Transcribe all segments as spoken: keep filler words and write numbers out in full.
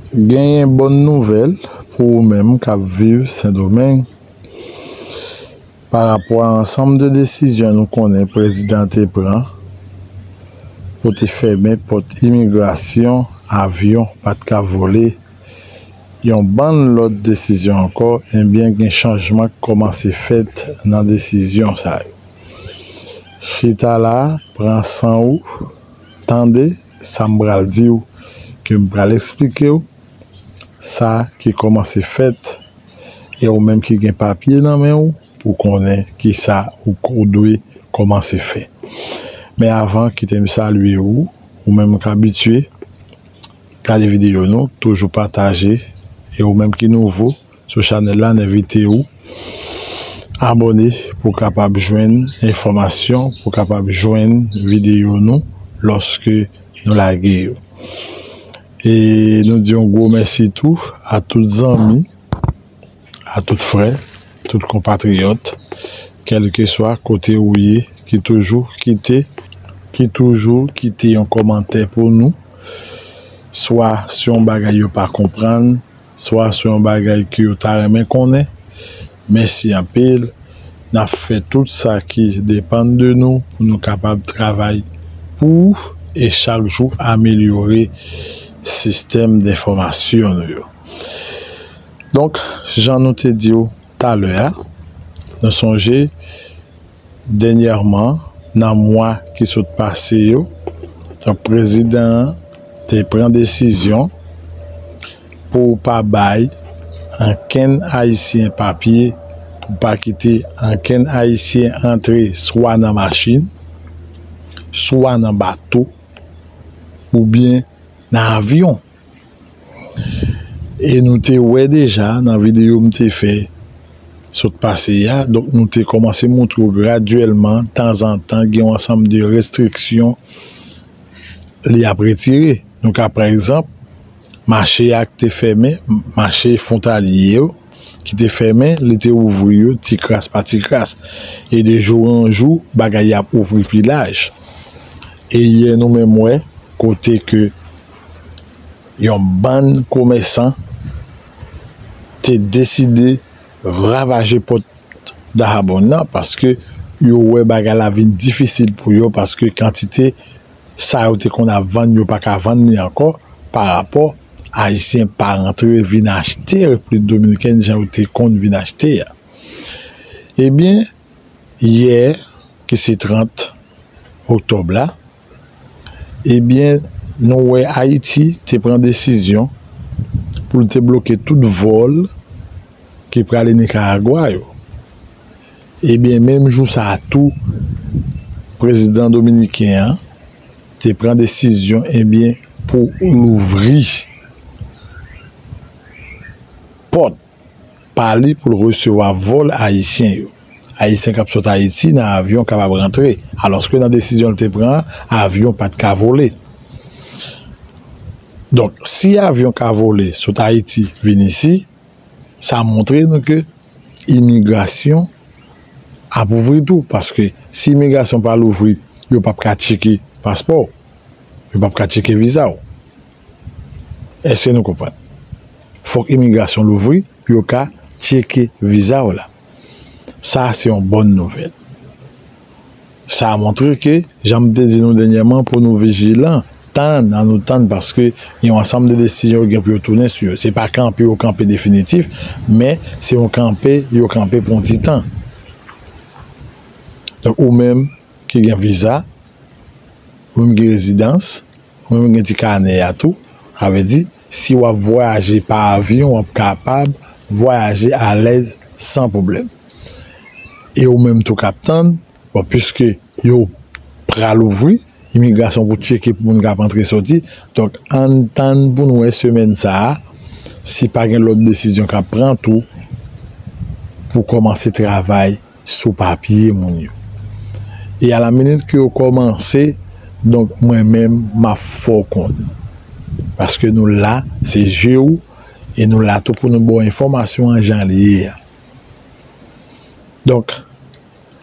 Genyen bòn nouvèl pou ou menm k ap viv Sendomeng. Pa rapò a ansanm de desizyon nou konnen prezidan te pran pou te fèmen pòt imigrasyon, avyon pa t ka vole, yon bann lòt desizyon ankò, ebyen, gen chanjman k kòmanse fèt nan desizyon sa yo. Chita la, pran san ou, tande sa m pral di w, ke m pral eksplike w sa ki kòmanse fèt, e ou menm ki gen papye nan men w, pou konnen kisa ou, ou dwe kòmanse fè. Men avan, kite m salye ou, ou menm k abitye gade videyo nou, toujou pataje, e ou menm ki nouvo sou chanèl la, n envite ou abòne pou w kapab jwenn enfòmasyon, pou w kapab jwenn videyo nou lòske nou lage yo. E nou di yon gwo mèsi tou a tout zanmi, a tout frè, tout konpatriyòt, kèlkeswa kote ou ye, ki toujou kite, ki toujou kite yon kòmantè pou nou, swa sou yon bagay yo pa konprann, swa sou yon bagay ke yo ta renmen konnen. Mèsi anpil. N ap fè tout sa ki depann de nou pou nou kapab travay pou ou e chak jou amelyore sistèm enfòmasyon nou yo. Donk, jan nou te di w talè a, nou sonje dènyèman, nan mwa ki sot pase yo, donk, prezidan an te pran desizyon pou pa bay ankenn Ayisyen papye, pou pa kite ankenn Ayisyen antre swa nan machin, swa nan bato, oubyen nan avyon. E nou te wè deja nan videyo m te fè sot pase a, donk, nou te kòmanse montre w gradyèlman, tanzantan, gen yon ansanm de restriksyon li ap retire. Nou ka pran egzanp, mache a ki te fèmen, mache fwontalye yo ki te fèmen, li te ouvri yo ti kras pa ti kras. E de jou an jou, bagay yo ap ouvri pi laj. E yè nou menm wè kote ke yon bann komèsan te deside ravaje pòt Dahabon nan, paske yo wè bagay la vin difisil pou yo, paske kantite sa yo te konn ap vann, yo pa ka vann li ankò, pa rapò Ayisyen pa rantre vin achte Repiblik Dominikèn jan yo te konn vin achte a. Ebyen, yè, ki se trant oktòb la, ebyen, nou wè Ayiti te pran desizyon pou l te bloke tout vòl ki prale Nikaragwa yo. Ebyen, menm jou sa a tou, prezidan dominiken an te pran desizyon, ebyen, pou louvri pòt pa li pou l resevwa vòl ayisyen yo. Ayisyen k ap sot Ayiti nan avyon kapab rantre, alòske nan desizyon l te pran an, avyon pa t ka vole. Donk, si avyon ka vole sot Ayiti vin isi, sa montre nou ke imigrasyon ap ouvri tou, paske si imigrasyon pa louvri, yo p ap ka tcheke paspò w, yo p ap ka tcheke viza w. Èske nou konprann? Fòk imigrasyon louvri pou yo ka tcheke viza w la. Sa a se yon bòn nouvèl. Sa a montre ke, jan m te di nou dènyèman, pou nou vijilan, tann, ann nou tann, paske gen yon ansanm de desizyon yo gen pou yo tounen sou yo. Se pa kanpe yo kanpe definitif, men se yon kanpe yo kanpe pou yon ti tan. Donk, ou menm ki gen viza, ou menm ki gen rezidans, ou menm ki gen ti kanè a tou, sa vle di, si w ap vwayaje pa avyon, w ap kapab vwayaje alèz san pwoblèm. E ou menm tou k ap tann, bon, piske yo pral ouvri imigrasyon pou tcheke pou moun k ap antre soti, donk, ann tann pou n wè semèn sa a, si pa gen lòt desizyon k ap pran tou, pou kòmanse travay sou papye moun yo. E alaminit ke yo kòmanse, donk, mwen menm, m ap fè w konn. Paske nou la, se je w, e nou la tou pou nou ba w enfòmasyon an jan l ye a. Donk,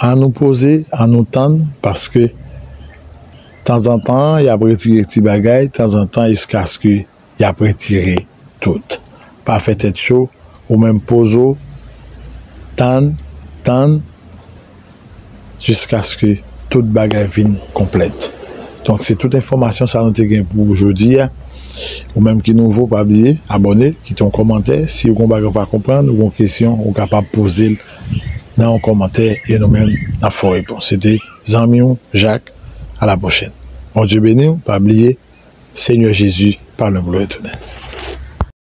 ann nou poze, ann nou tann, paske tanzantan, y ap retire ti bagay, tanzantan, jiskaske y ap retire tout. Pa fè tèt cho, ou menm poze w, tann, tann, jiskaske tout bagay vin konplèt. Donk, se tout enfòmasyon sa nou te gen pou jodi a. Ou menm ki nouvo, pa bliye, abòne, kite yon kòmantè. Si ou gen yon bagay ou pa konprann, ou gen yon kesyon, ou kapab poze l nan yon kòmantè e nou menm, n ap fè w repons. Se te zanmi w, Jak. A la pwochèn. Bondye beni w, pa bliye, Senyè Jezi pa lwen pou l retounen.